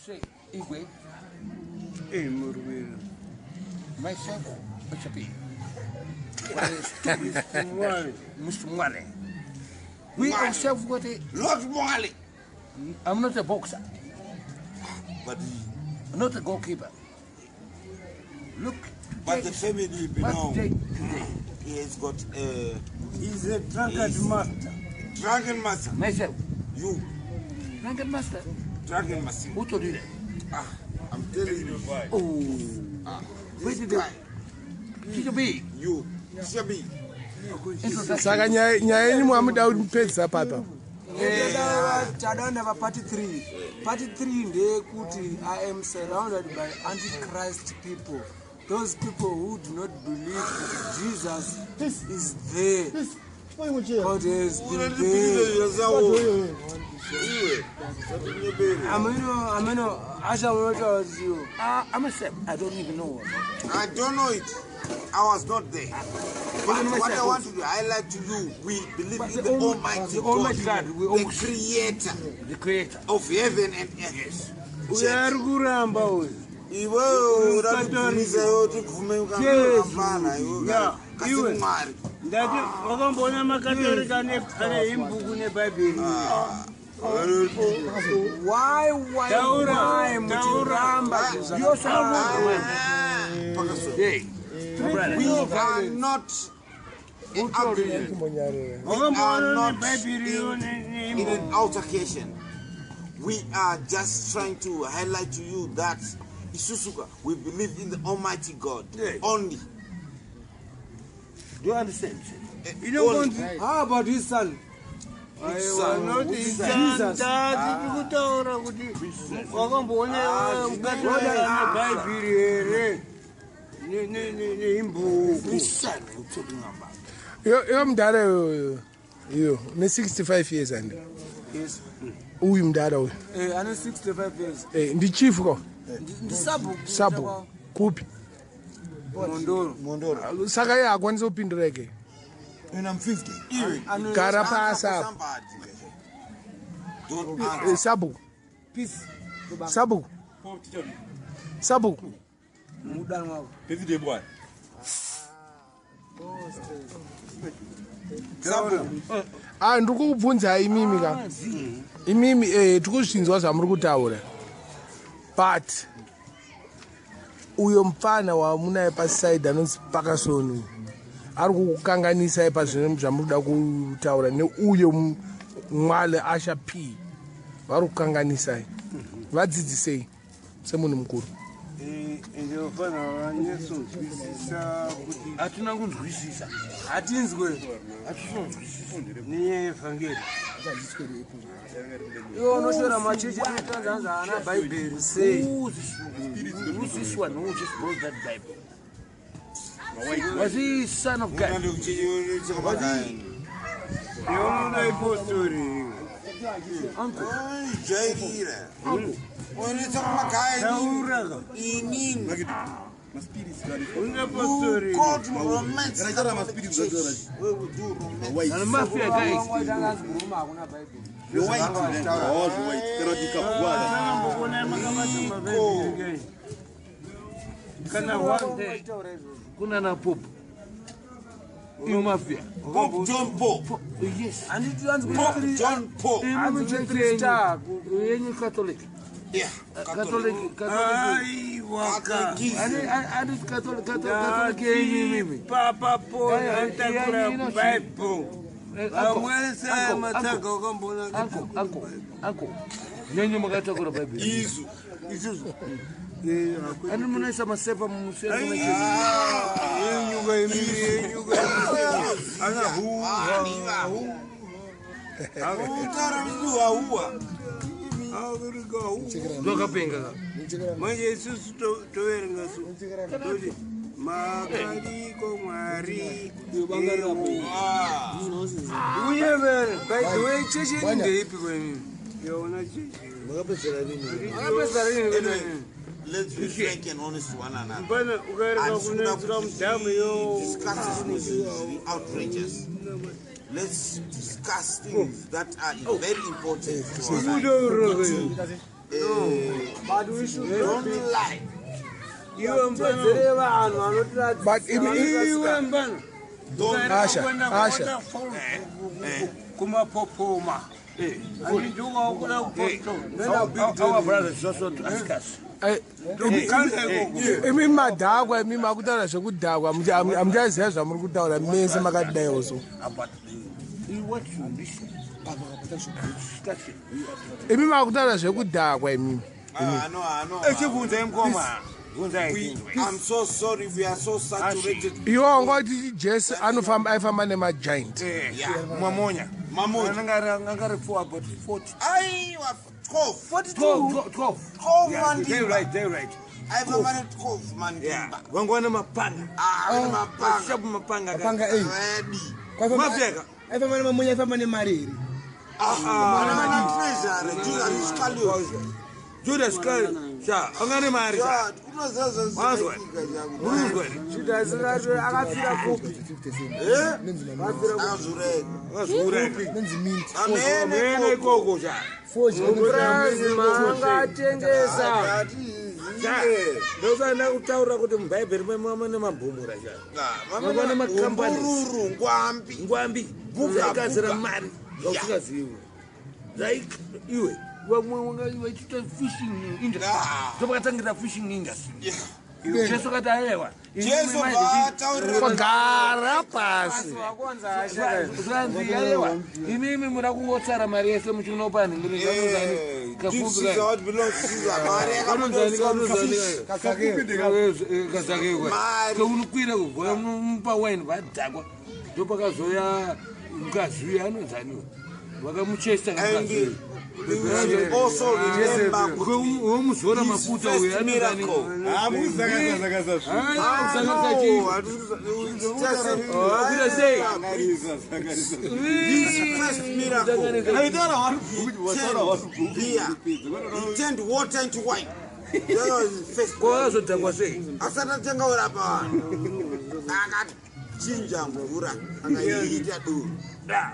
Say, Igwe, Murwira. Myself, Mr. P. Mr. Mwale. We Mwale. ourselves got a. Lord Mwale. I'm not a boxer, But, I'm not a goalkeeper. Look, but the family what belong. day today? He has got a He's a drunkard master. dragon master. Myself, You, Drunken Master. dragon master. Who told you that? Ah, I'm telling you. Oh, This Wait a guy, Teacher B, you, Shabi. introduction. Saka nyaya nyaya yenyu mwamuda kupedzisa papa. Tadaenda papart 3. Part 3 ndeyekuti I am surrounded by antichrist people, those people who do not believe that Jesus is there. God has been there. Ameno, ameno, achamunotaura kuti I'm myself, I don't even know. I don't know it. I was not there. But Even what I myself. want to highlight to you, we believe But in the the Almighty the Almighty God, God, we the always- Creator The Creator. of heaven and earth. Uyo ari kuramba uyu. Iwe uratibvumisa iwe tibvume ukarambana iwe Yeah, kasi iwe. Mwari. Ndati wakamboona makatorika ane himbuku nebhaibheri? Why Taura, why taura. muchiramba zvinhu Ah, Pakaso. Hey, my brother. We are not in argument. We are Wakamboona not nebhaibheri in nehimbuku? an altercation. We are just trying to highlight to you that Isusuka, we believe in the Almighty God only. Do you understand? Only. How about his son? Aiwa, not his son. Tati tikutaura kuti wakamboona mukatorika nebhaibheri here nehimbuku? His son we're talking about. Iyo mudhara iyo iyo ne65 years andi. Yes. Uyu mudhara uyu. Ane 65 years. Ndichief ko? Ndisabhuku. Sabhuku kupi? Mondoro. Saka iye hakwanisi kupindura eke. And I'm 50. Iwe. Gara Answer pasi for apa. somebody. Don't answer. Sabhuku. Peace. Sabhuku. Sabhuku. Mudani wako. Ah, ndiri kukubvunzai imimi ka. Imimi tikuzvinzwa zvamuri kutaura. But uyo mupfana wamunaye paside anonzi Pakasoni uyu, ari kukukanganisai pazvinhu zvamuri kuda kutaura neuyo Mwale Asha P vari kukanganisai. Vadzidzisei semunhu mukuru. Ndinofanira vanyatsonzwisisa kuti Hatina kunzwisisa. Hatinzwe. nenyaya yevhangeri. Iwe unoshora machechi inotanzanza haana bhaibheri sei? Who's this, who's this one who just wrote that Bible? Was he son of God? Yaunoda ipostori. Jairira. Unoita kumagaya Taura. inini. Una postori. Go to romance. Catholic Church, where we do romance. And mafia guys. Waitanganzi murume hakuna bhaibheri. Takamboona makabata mabhaibheri kana one. Kuna na Pope. You mafia. Pope John Paul. Yes. Handiti anzi Pope John Paul. Hanzi kune three star. Yenyu Catholic. Yeah. Catholic. Catholic. Aiwaka. Catholicism. Ani Catholic Catholic yenyu mimi. Papa Paul anotakura bhaibheri. Vamwe Uncle, matsaga wakamboona? Uncle, uncle, uncle. Nyenyu makatakura Bible. Isu. Isusu. Ani munoisa masepa mumusoro. Yenyuka imimi, yenyuka ana huwa. Utaura mzuwa huwa. Akurika huwa. Ndokapenga. Manje isusu toverenga su toti makaliko Mwari. Unyevere. By the way, chechi yenyu ndeipi kwenyu? Yaona chechi. Makapedzera rini? Anyway, let's be frank and honest to one another. Pana ukaereka kunoitika mudhamu yo. Discuss zvinhu zviri outrageous. Let's discuss things that are very important to our life. Kudouroko. But we should Don't lie. Iwe mbana. Tedzere vanhu vanotiratidza. But Iwe mbana. Don't Asha, Asha. Kumapopoma. Our brothers just want to ask us. Imi madhakwa, imi makutaura zvekudhakwa, hamuchaziva zvamuri kutaura mese makadaiwo so. About the, what you listen. Discussion. Imi makutaura zvekudhakwa imimi. I know, I know. Echibvunzai mukoma. Bvunzai tinzwe. I'm so sorry. We are so saturated. Iwe wanga kuti Jesu anofamba aifamba nemagiant. Yeah. Mamonya. Mamonya. Anga ari for about 40. Aiwa, 12. 12. 12. 12 Yeah, they're mandimba. right, they're right. Aifamba ne 12 Yeah. mandimba. Vanga vane mapanga. Ah, vane mapanga. Shapu mapanga. Mapanga ei. Ready. Mapfeka. Aifamba nemamonya, aifamba nemari here? Ah, vana treasury, Judas Iscariot. Judas Iscariot. Sha, anga nemari. Sha. Yeah, kunoziva Wanzwa. zvazvakaitika changu. Munzwa here? Judas Iscariot akafira kupi? Eh? Nenzi Akazviuraya. Akazviuraya. nenzi mint. Amene Mene ikoko sha. Forge. Purazi maangatengesa. Sha. Ndosanda kutaura kuti mubhaibheri mane mabhumura sha. Vane macompanies. Ngururu, ngwambi. Ngwambi. Buka, Dzaigadzira buka. mari zvausingazivi. Dzai iwe vamwe vanga vachiita fishing industry. Ah. Ndopakatangira fishing industry. Yeah. Jesu akati aiwa. Jesu vaataurira Gara pasi. Wakonza ashaka. Zvanzi aiwa. Imimi muda kungotsara mari yese muchinopa nhingi Eh, give Caesar what belongs to Caesar. Mari yakabuda kazakekwa Mari. kaunokwira kubva mupa waini vadhakwa ndopakazoya mukadzi uya anonzaniwa vakamuchesta And we should also remember kuti womuzora his mafuta first uyu miracle. Ah, no, Kuita sei? His first miracle. He turned beer. He turned water into wine. That was his first miracle. kwakazodhakwa sei Asati atenga kurapa vanhu. Akachinja mvura akaiita doro.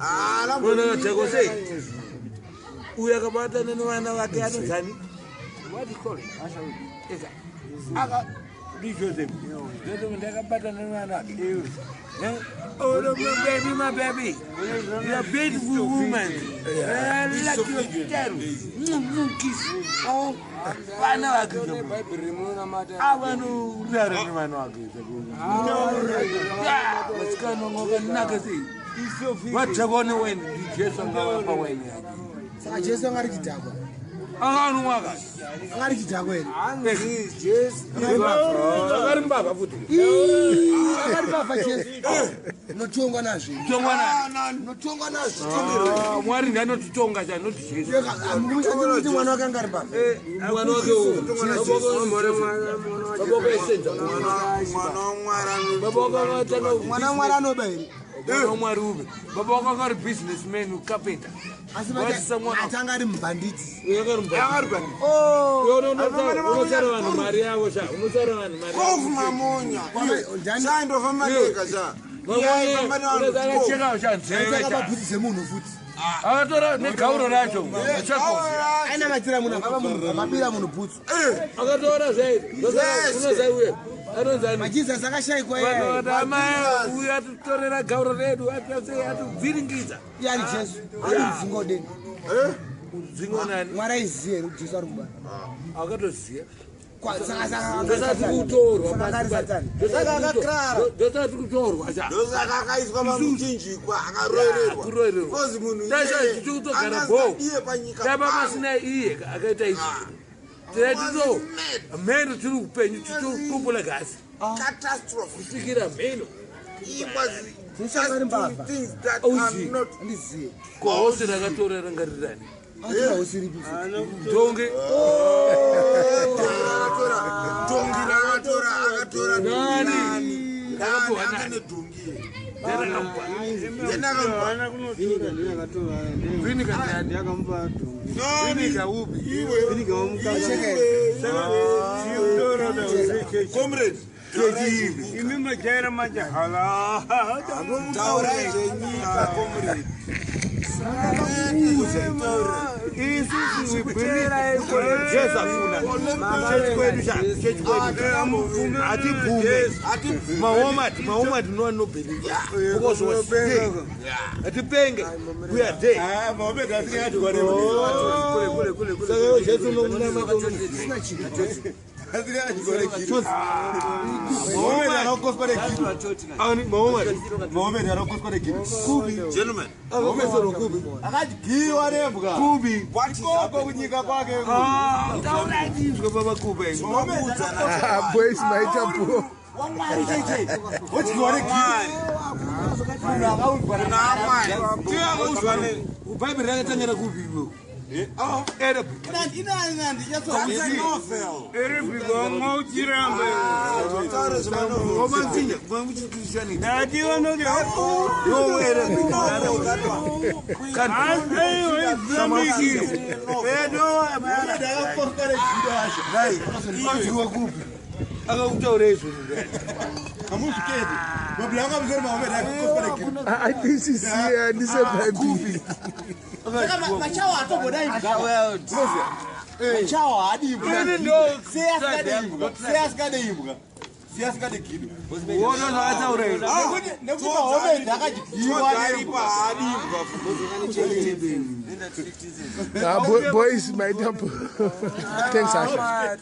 Ah, akadhakwa sei uyu akabatana nevana vake anonzani ndijoseph joseph ndakabatana nevana vake Oh, no, my baby, my baby. You're a beautiful woman. I like your style. Kiss. Oh, vana vake Bhaibheri rimunonamata. avanorara nevana vake. Vasikana vakanaka sei. Vadhakwa newaini ndiJesu angavapa waini yake. Saka Jesu anga ari chidhakwa. Akanwa ka. Anga ari chidhakwa here? Hanzi Jesu. Akari mbavha futi. Anga ari mbavha Jesu. Unotongwa nazvo. Tongwa nani? Unotongwa nazvo. Ah, Mwari ndiye anotitonga cha anoti Jesu. Kuti mwana wake anga ari mbavha. Mwana wake uyu. Baba wake aisenza. Mwana waMwari Baba wake akatanga Mwana waMwari anoba here? mwana waMwari upi. Baba wake akari businessman carpenter. Asi Watisa mwana. ati anga ari mubhanditi. Unotsara vanhu mari yavo sha. Unotsara vanhu mari. yavo. Kofu mamonya. Ndani- Chaindofamba ndega cha. Yaifamba nevanhu Akacheka sha nzeve Aitaka sha. mabhutsi semunhu futi. Akatora negauro racho. Chakozi. Ainamatira munhu akaba munhu akabira munhu bhutsu. Akatora zvairi. Unozaiwe. Anonzani. MaJesus akashaikwa iye. Vanhu vati amai uyu atitorera gauro redu atibviringidza. Iye ari Jesu. Ari mudzinga udeni. Kudzinga nani? Mwari aiziva here kuti Jesu ari kuba. Akatoziya. Saka saka Ndosati kutorwa Saka ari Satani. ndosati kutorwa cha. Ndosaka akaiswa pamuchinjikwa akarovererwa. Kurovererwa. Because munhu Taisa iyeye tichikutogara anga bho. asingadiwe panyika Taipa pano. pasina iye akaita izvi. Tinaitito mheno tiri upenyu tichikumbula gasi Catastrophe. kusvikira mheno. He was Jesu just anga ari doing mbavha. things that are Auzivi. not Handizive. Hosi rakatora rangarirani. Akatora usiripi futi. Tonge Akatora dhongi rakatora akatora dhongi Nani? nani? Nani Akapuwa anga nani? nedhongi? ndarakamupa. Yena akamupa. Viniga ndiye akatora. Vinegar ndiani? Ndiye akamupa dhongi. Nani? Viniga upi? Iwe. Viniga wamukaka. Comrade. Imi majaira majahala. Taurai zvenyika, comrade. Isusu we believe Jesu hakuna. Chechi kwedu cha, chechi kwedu. Hatibvume. Mahomad, mahomad no one no believe. Because was there. Hatipenge. We are there. Saka iwe Jesu unomunamata Ani mahomad. Kubi. Gentlemen, Akakosoro kubi. Akadyiwa nembwa. Kubi. what is Ikoko happening? kunyika kwake. Ah, taura ndizvo baba kuba. Ah, boys maita po. Wodyiwa negido. Munhu akaumbwa Kuna Mwari. Bhaibheri rakatangira kubi iwe. Arabic. That's a novel. Eri Ngomanzinya, ngomuchitishani. Ndati vanoti No Arabic. Novel, that one. Akadyiwa kupi? Akakutaura izvozvo. Handisisiye, handise bhaibheri. Machawa atombodai imbwa. Machawa haadi imbwa. Sei asingade imbwa? Sei asingade imbwa? Sei asingade gido? Wona zvakataura izvo. Nekuti mahomedhi akadyiwa Aripa nembwa. haadi imbwa. Ah, boys maita po. Thanks, Asha. Asha.